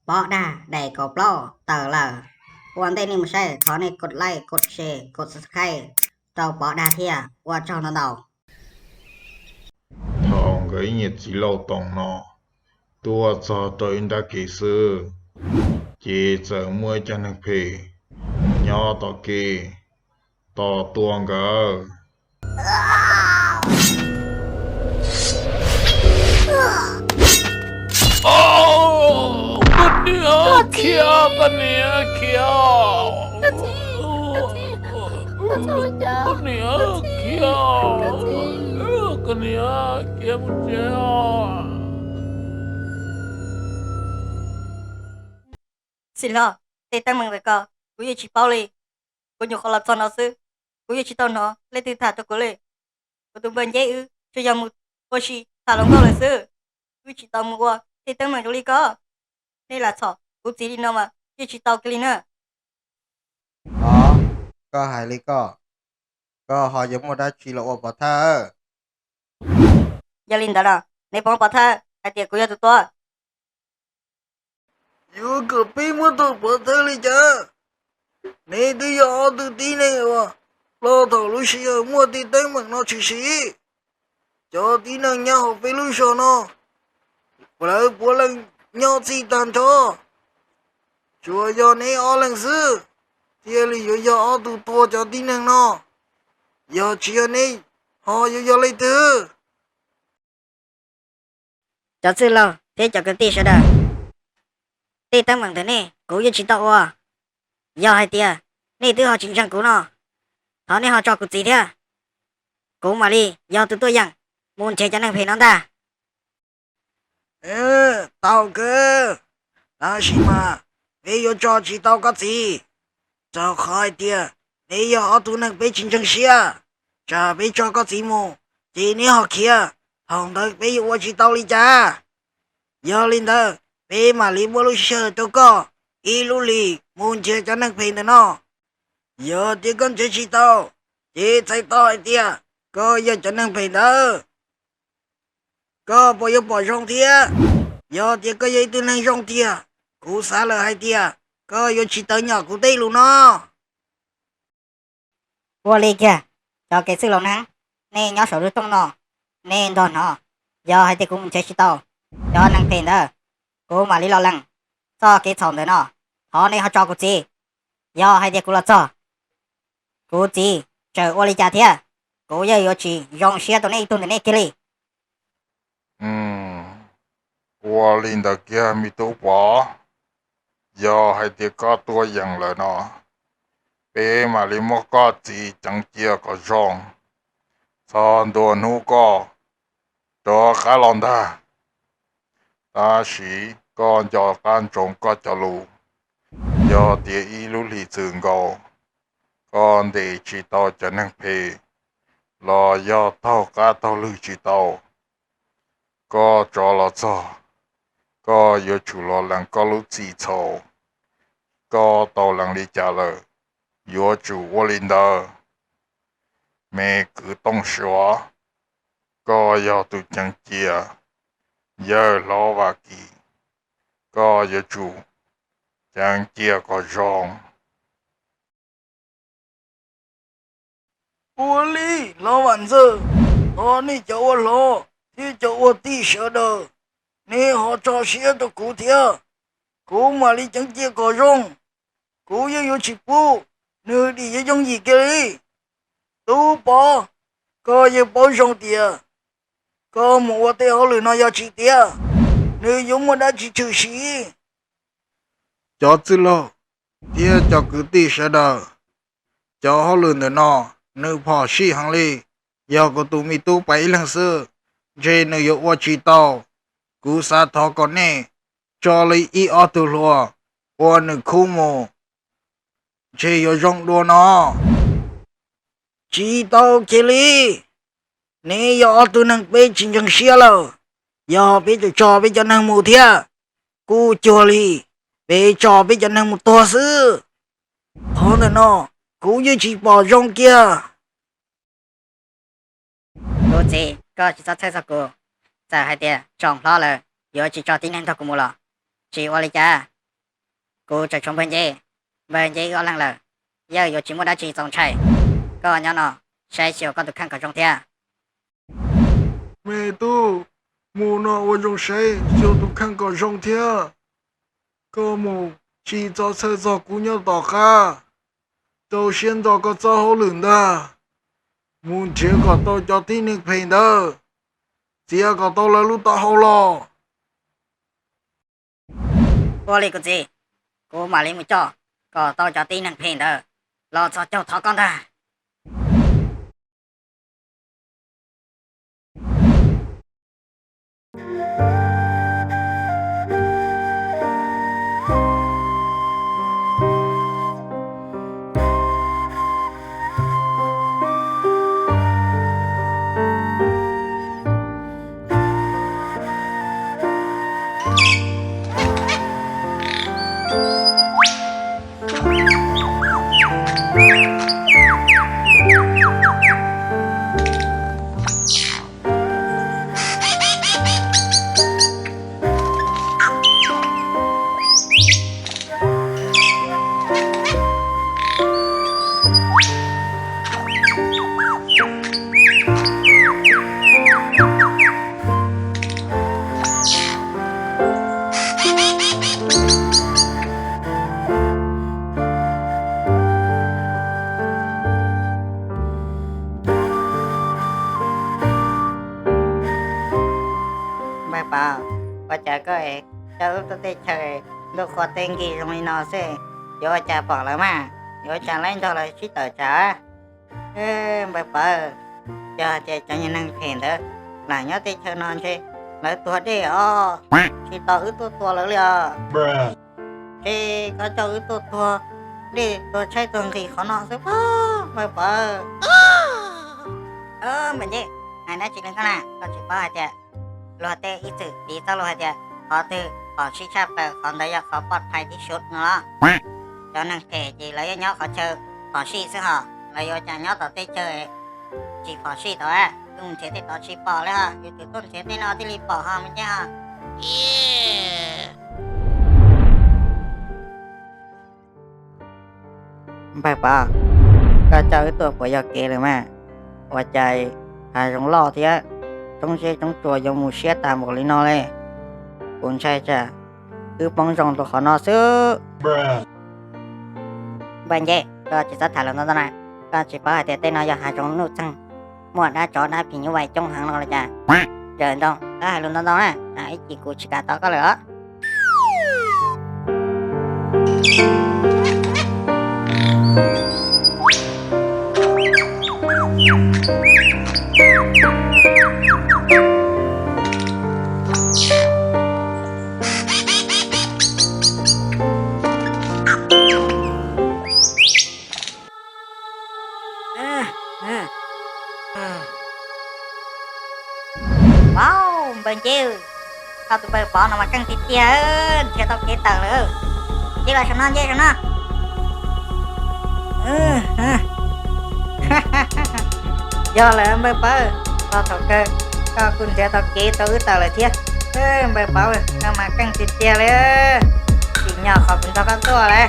Pov Dag daim kaum plaub tawm lawm. Ua ntej nej mus saib thov nej kov like, kov share, kov subscribe rau Pov Dag thiab, ua tsaug ntau ntau. Thaum nkawd ib niam txiv laus toom no tuaj txog rau ib nrab kev xwb, ces txawm muaj ib cov neeg phem nyob tom kev tos tua nkawd. Koj niam, khiav, koj niam, khiav, koj niam, khiav, koj niam, khiav mus tsev. Txiv hlob, tej teeb meem ntawm ko kuv yeej tsis paub li. Kuv nyuam qhuav los txog no xwb, kuv yeej tsis tau hnov leej twg tham rau kuv li. Kuv tus npawg Nceb wb tsuas yog mus ua si tham hluas nkauj lawm xwb, wb tsis tau mus ua tej teeb meem zoo li ko. Nej lam txhom kuv txiv li no mas yeej tsis tau kiag li na. Ov, koj hais li ko, koj ho yuav muaj dab tsi los ua pov thawj? Yog li ntawd los neb pom pov thawj hais tias kuv yog tus tua? Yuav kom peb muab tau pov thawj li cas? Neb twb yog ob tug tib neeg uas los thaum lub sij hawm muaj tej teeb meem no tshwm sim. Cov tib neeg nyob hauv peb lub zos no, lawv puav leej nyob txij tag nrho. Tsuas yog neb ob leeg xwb thiaj li yuav yog ob tug tua cov tib neeg no. Yog tsis yog neb, ho yuav yog leej twg? Cov txwj laug thiab cov kwv tij sawv daws, tej teeb meem ntawm nej kuv yeej tsis tau ua. Yog hais tias nej twb ho tsis ntseeg kuv no, thov nej ho tso kuv txiv thiab, kuv mam li yog tus tuaj yeem mus nrhiav cov neeg phem no ntag. Tau kawg, tab sis mas peb yuav tso tsis tau koj txiv, rau qhov hais tias neb yog ob tug neeg peb tsis ntseeg siab. Tsam peb tso koj txiv mus, ces neb ho khiav, thaum ntawd peb yuav ua tsis tau li cas? Yog li ntawd, peb mam li muab lub sij hawm rau koj ib lub hlis mus nrhiav cov neeg phem ntawm no. Yog tias koj nrhiav tsis tau, ces txhais tau hais tias koj yog cov neeg phem ntawd. Koj puas yuav pom zoo thiab? Yog tias koj yog ib tug neeg zoo tiag, kuv xav lawm hais tias koj yuav tsis tawv nyom kuv tej lus no. Ua li kiag, cov kev txwj laus neeb, nej nyob saum lub rooj no, nej nrog hnov. Yog hais tias kuv mus nrhiav tsis tau cov neeg phem ntawd, kuv mam li los lees txoj kev txhaum ntawm no. Thov nej ho tso kuv txiv. Yog hais tias kuv los txog, kuv txiv tseem ua li cas thiab, kuv yeej yuav tsis zoo siab rau nej ib tug ntawm nej kiag li. Ua li ntawd kiag me tub Pov, yog hais tias koj tuaj yeem lawm no, peb mam li muab koj txiv ceev cia kom zoo, txog ntua hnub koj rov qab los ntag. Tab sis koj nco qab ntsoov koj cov lus, yog tias ib lub hlis txwm nkaus koj ntes tsis tau cov neeg phem, los yog taug qab taug lwg tsis tau, koj rov los txog, koj yuav tsum los lees koj lub txim txhaum. Koj tau lees li cas lawm, yuav tsum ua li ntawd. Me kwv Tooj Suav, koj yog tus ceev cia. Yawg hlob Vam Kis, koj yuav tsum ceev cia kom zoo. Ua li, hlob Vam Ntxawg, thov nej cov ua hlob thiab cov ua tij sawv daws, nej ho tso siab rau kuv thiab. Kuv mam li ceev cia kom zoo. Kuv yeej yuav tsis pub nws dim yuav yooj yim kiag li. Tub Pov, koj yeej paub zoo tias koj mus ua tej hauj lwm no yog tsis tiav, nws yuav muaj dab tsi tshwm sim. Cov txwj laug thiab cov kwv tij sawv daws, cov hauj lwm ntawm no nws phom sij heev li. Yog kuv tus me tub pais ib leeg xwb, ntshe nws yuav ua tsis tau. Kuv xav thov kom nej tso li ib ob tug hluas ua nws khub mus, ntshe yuav zoo dua no. Tsis tau kiag li. Neb yog ob tug neeg peb tsis ntseeg siab lawm. Yog peb tseem tso peb cov neeg mus thiab, kuj cuag li peb tso peb cov neeg mus tuag xwb. Qhov ntawm no kuv yeej tsis pom zoo kiag. Kuv txiv, koj tsis txhob txhawj txog kuv. Txawm hais tias tsoom hlob lawv yuav tsis tso tib neeg nrog kuv mus los tsis ua li cas. Kuv tseem tshuav npawg Nce, npawg Nce wb ob leeg lawm, yeej yuav tsis muaj dab tsi txaus ntshai. Koj nyob no saib xyuas koj tus kheej kom zoo thiab. Me tub, mus no ua zoo saib xyuas tus kheej kom zoo thiab. Koj mus tsis txhob txhawj txog kuv nyob tom qab, rau siab nrog koj txoj hauj lwm ntag. Mus nrhiav kom tau cov tib neeg phem ntawd, txiav kom tau lawv lub taub hau los. Ua li kuv txiv, kuv mam li mus coj kom tau cov tib neeg phem ntawd los txhos caug thov koj ntag. Npawg Pov, ua cas koj coj wb tuaj teb chaws ntuj qhua teb nkig zoo li no xwb, yuav ua cas pom lawv mas, yuav ua cas lawv nrog lawv sib tawm tsam? Npawg Pov, yog tias cov niag neeg phem ntawd lam nyob teb chaws no ntshe lawv tuag dej os, tsis tau wb tuaj tua lawv li os. Ntshe koj coj wb tuaj tuag dej tuag tshaib tuag nqhis qhov no xwb pob npawg Pov. Npawg Nce, hais dab tsi li koj na, koj tsis paub hais tias luag tej ib txwm piv txoj lus hais tias qhov twg phom sij tshaj plaws qhov ntawd yog qhov poj phai tib su no los? Cov neeg phem ces lawv yeej nyob qhov chaw phom sij xwb hos, lawv yuav cas nyob tom teb chaws tsis phom sij tau a? Wb mus nrhiav tej tod tsis pom li hos, yus twb tuaj nrhiav tej no thiaj li pom hos me ntxhais hos. Npawg Pov, koj coj wb tuaj puas yog kev lawm mas? Ua cas hav zoov loj thiab, tsoom zeb tsoom tsuas yuav mus siab tas npaum li no li. Kuv ntshai tsam wb poob zoo rau qhov no xwb. Npawg Nce, koj tsis txhob tham lus ntau ntau na, koj tsis paub hais tias tej no yog hav zoov nuj txeeg, muaj dab tsov dab phim nyuj vais coob heev no los cas? Yawm ntoo, koj hais lus ntau ntau na, tsam ib chim kuv tsis kam tos koj lawm os. Au, npawg Nce, koj tus npawg Pov no mas keej tiag tiag, nrhiav tau kev tawm lawm. Nce los saum no, Nce saum no. Yog lawm npawg Pov, los thaum kawg koj kuj nrhiav tau kev rau wb tawm lawm thiab. Npawg Pov, koj mas keej tiag tiag li, tsim nyog qhov kuv nrog koj tuaj lawm.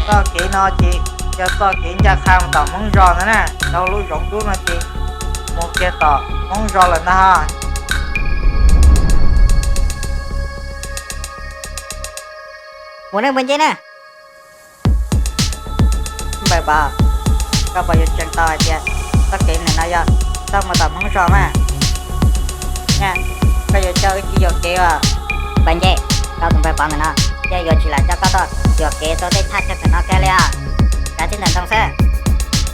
Txoj kev no ces yog txoj kev ncaj qha mus tom Hmoob zos ntag na, dhau lub zoov dub no ces mus kiag tom Hmoob zos lawm ntag. Mus ne npawg Nce na. Npawg Pov, koj puas yuav tseev tau hais tias txoj kev ntawm no yog txoj mus tom Hmoob zos mas? Koj yuav coj wb cia yuam kev os. Npawg Nce, koj tus npawg Pov ntawm no yeej yuav tsis lam coj koj tuaj yuam kev rau tej thaj chaw ntawm no kiag li os. Kav tsij ntawm ntoo xwb,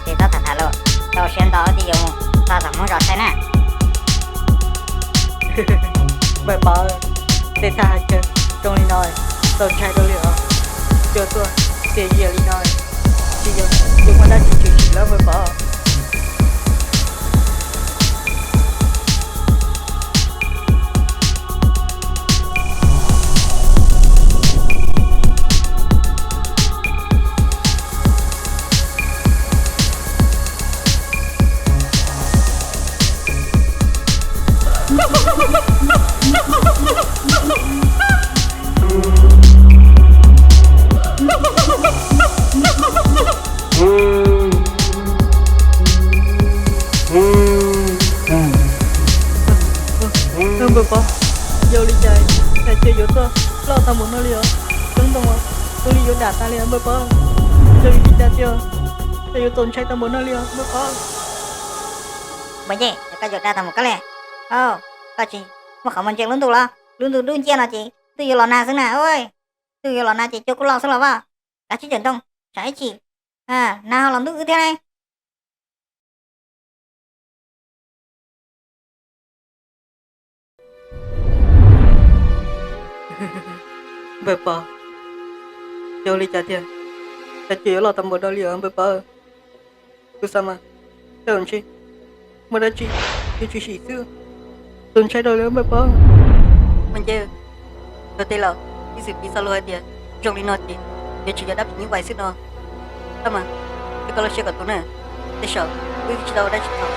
tsis txhob tham tham lus, rau siab nto wb thiaj yuav mus txog tom Hmoob zos saib na. Npawg Pov, tej thaj chaw zoo li no txaus ntshai rau li os. Cua tuaj xiam ziam li no, tsis yog yuav muaj dab tsi tshwm sim lawm npawg Pov. Cas cia yuav tuaj loj tag npaum no li os. Coob ntoo, zoo li yuav dam tas li os npawg Pov. Zoo li cas tiag, cas yuav txaus ntshai tag npaum no li os npawg Pov. Npawg Ncej, koj yuav dag tag npaum koj li. Koj tsis muaj qhov muag ntsia lub ntuj los? Lub ntuj dub nciab no ces ntuj yuav los nag xwb na. Ntuj yuav los nag ces cua kuj loj xwb los vaj. Kav tsij cawm ntoo, tsam ib chim nag ho los ntub wb thiab ne. Npawg Pov, yog li cas tiag, cas cia yuav loj tag npaum no li os npawg Pov. Kuv xav mas tej zaum ntshe muaj dab tsi yuav tshwm sim xwb. Txaus ntshai dhau li npawg Pov. Npawg Ncej, koj tej laus ib txwm piv txoj lus hais tias zoo li no ces yuav tsis yog dab phim nyuj vais xwb no. Tab mas, cia koj lub siab kom tau na, tej zaum wb tsis tau ua dab tsi txhaum,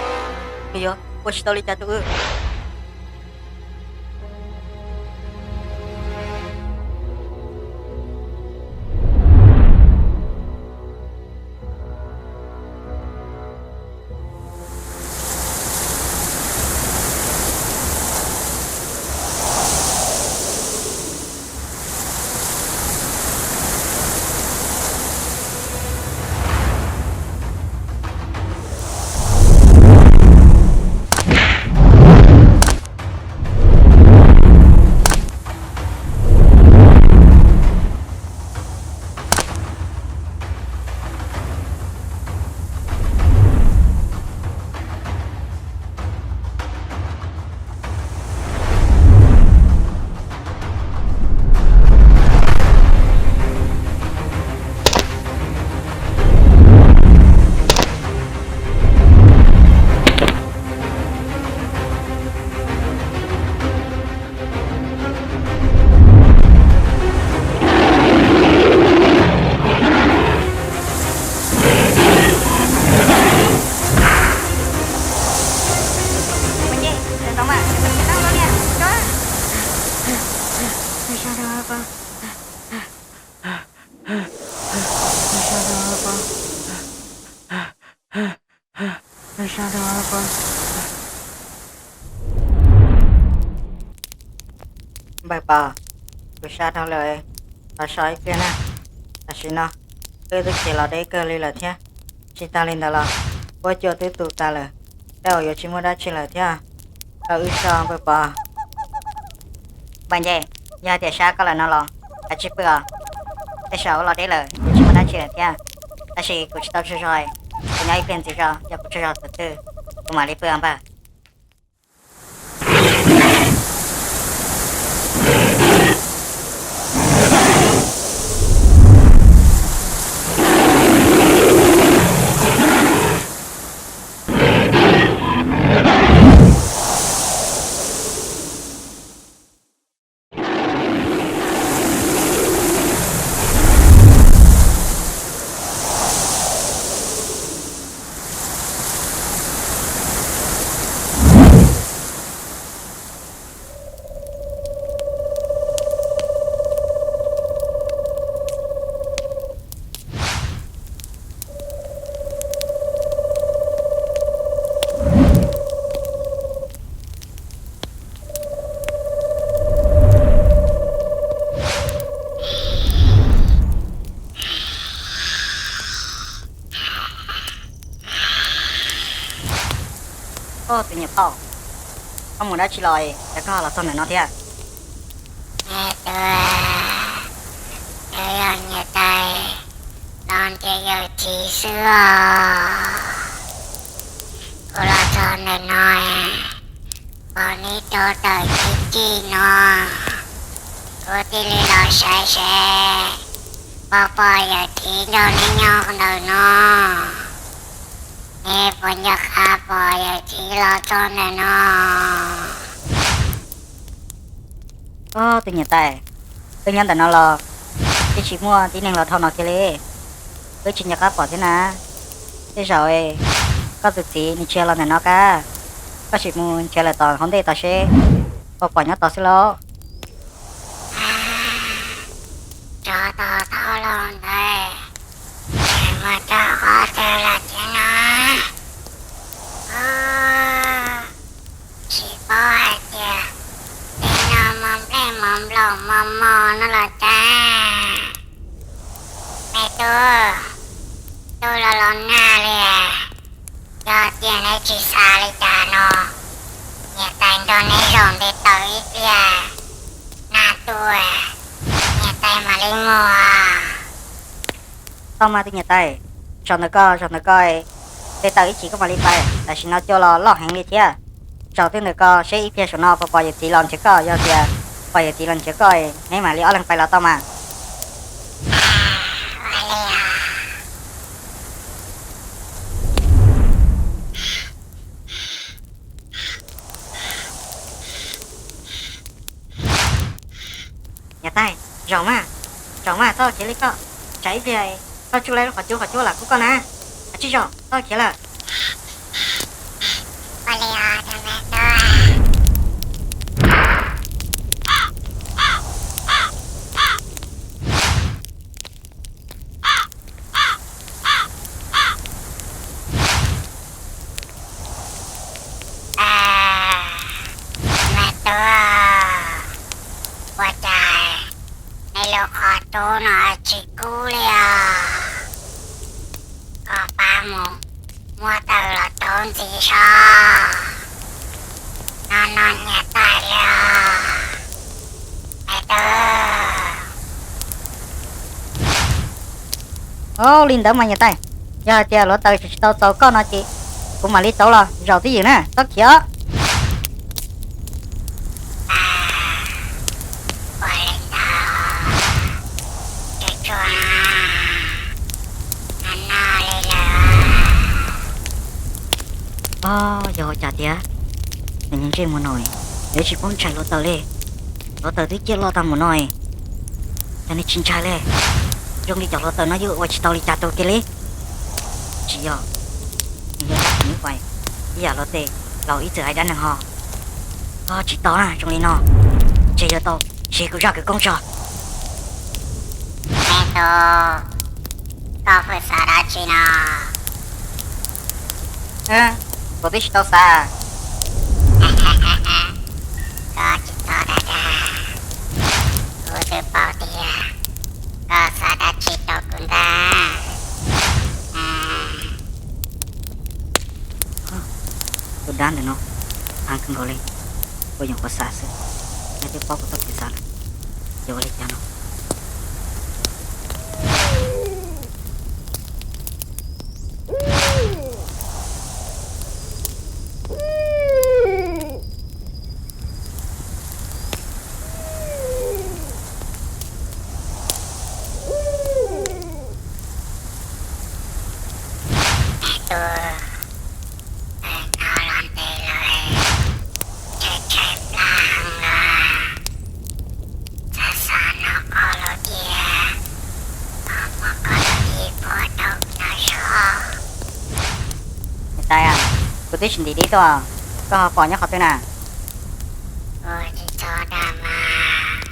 nws yuav ua tsis tau li cas rau wb. Npawg Pov, kuv sab dhau lawm, thov so ib pliag na. Tam sim no wb twb khiav los deb kawg li lawm thiab. Tsis tas li ntawd los huab cua twb tu tas lawm, tej zaum yuav tsis muaj dab tsi lawm thiab. Thov wb so npawg Pov. Npawg Ncej, yog tias sab koj lawm no los kav tsij pw os. Tej zaum wb los deb lawm yuav tsis muaj dab tsi lawm thiab. Tab sis kuv tsis tau tsaug zog, kuv nyob ib pliag ntxiv zog, yog kuv tsaug zog thaum twg kuv mam li pw os npawg. Tus niam phauj, koj mus dab tsi los es koj los txog ntawm no thiab? Niam tais, yog niam tais los nrhiav yawm txiv xwb os. Kuv los txog ntawm no, pom neb rau tawm cib cig no, kuv thiaj li los saib seb puas pom yawm txiv nrog neb nyob ntawm no. Neb puas nco qab pom yawm txiv los txog ntawm no? Ob tug niam tais, wb nyob ntawm no los twb tsis muaj tib neeg los dhau no kiag li, wb tsis nco qab pom thiab na. Tej zaum koj tus txiv nws tsis yog los ntawm no kab, koj sim mus nrhiav lawm tom hauv ntej tod seb puas pom nyob tod xwb lauj. Tsov tom taub hau ntawd, tseem mus rau qhov twg lawm thiab no? Tsis paub hais tias tej no mos nplej mos nplo Mos mos no los cas? Me tub, tub los los nag li, yog tias neb tsis xav li cas no, niam tais nrog neb zaum nte taws ib pliag, nag tuaj, niam tais mam li mus. Tau mas tus niam tais, zaum ntawm koj, zaum ntawm koj, nte taws ib chim koj mam li pais, tam sim no cua los loj heev li thiab. Zaum twb ntawm koj seb ib pliag saum no puas pom yawm txiv los nrhiav koj, yog tias pom yawm txiv los nrhiav koj, neb mam li ob leeg pais los tau mas. Niam tais, zaum mas, zaum mas, txhob khiav li koj, tsam ib pliag koj tsuj lawv lub qhov cub qhov cuab los kub koj na. Tsij zaum, txhob khiav lawm. Me tub, ua cas nej lub qhov cub no tsis kub li os? Koj pab mus muab taws los rau ntxiv seb. No no niam tais li os, me tub. Au, li ntawd mas niam tais, yog hais tias hluav taws tseem tsis tau txaus koj no ces kuv mam li rauv los zaum twj ywm na, txhob khiav. Yog ua cas tiag, nws ntsej muag no, nws tsis paub ntshai hluav taws li. Hluav taws twb ciaj loj tag mus no, cas nws tsis ntshai li. Zoo li cov hluav taws no yuav ua tsis tau li cas rau kiag li. Tsis yog, nws yog dab phim nyuj vais ib yam luag tej laus ib txwm hais dab neeg ho. Koj tsis tau na, zoo li no, ntshe yuav tau siv kuv zaj kwv koob tso. Me tub, koj pheej xav dab tsi no? Kuv twb tsis tau xav. Koj tsis txhob dag dag, kuv twb paub tias koj xav dab tsi rau kuv ntag. Tus dab ntawm no heev kawg nkaus li, kuv nyuam qhuav xav xwb, nws twb paub kuv txoj kev xav lawm. Yuav ua li cas no? Niam tais, kuv twb tsis ntim dib tuaj, koj ho pom nyob qhov twg na? Ua tsis txhob dag mas,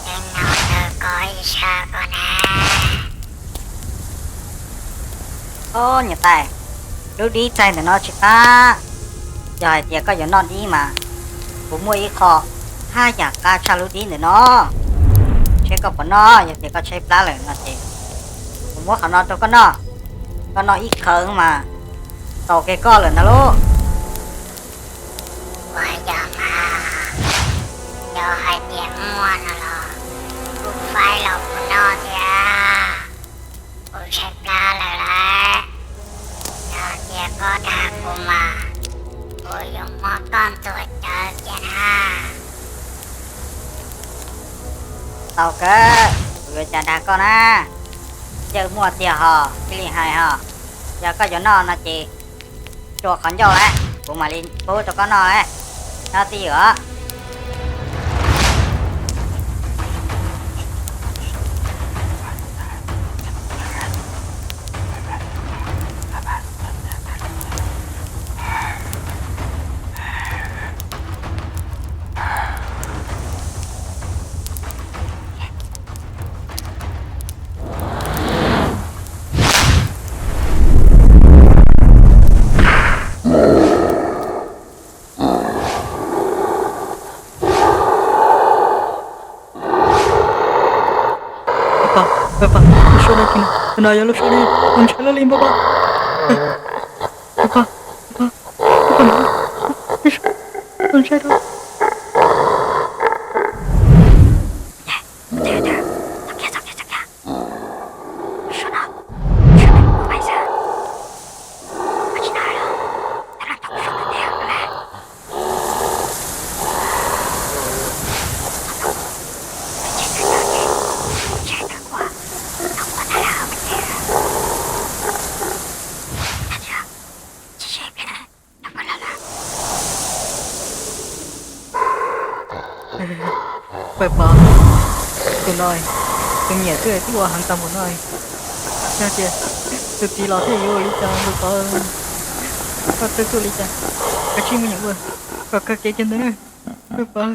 tej no ntawm koj ib sab ko na. Ob niam tais, lub dib txaij ntawm no tsis qab. Yog hais tias koj yuav noj dib mas kuv muaj ib qho haj yam qab tshaj lub dib ntawm no, seb koj puas noj. Yog tias koj tshaib plab lawm no ces kuv muab qhov no rau koj noj, koj noj ib qhawv mas tau kiag koj lawm ntag lauj. Ua yog mas, yog hais tias muaj no los kuj faib los kuv noj thiab. Kuv tshaib plab lawm lauj. Yog tias koj dag kuv mas kuv yuav muab koj ntxuav cawv kiag na. Tau kawg, kuv yuav cas dag koj na. Yawg muaj tiag hos cia li hais hos. Yog koj yuav noj no ces tsuas qhov ncauj lawm, kuv mam li pub rau koj noj lawm. Nyob twj ywm os. Pab pab, lub suab no, tus no yog lub suab li, tus ntshai loj li npawg pab. Pab pab, pab pab, lub suab no, lub suab, tus ntshai loj. Pab pab, tus no, tus nyiam twb twb ua heev tag npaum no, yog tias tus txiv los thiaj yuav ua li cas npawg pab? Koj txhawj kawg li cas? Koj tsis muaj nyiam ua, kom kawg kev kiag ntawd na, pab pab.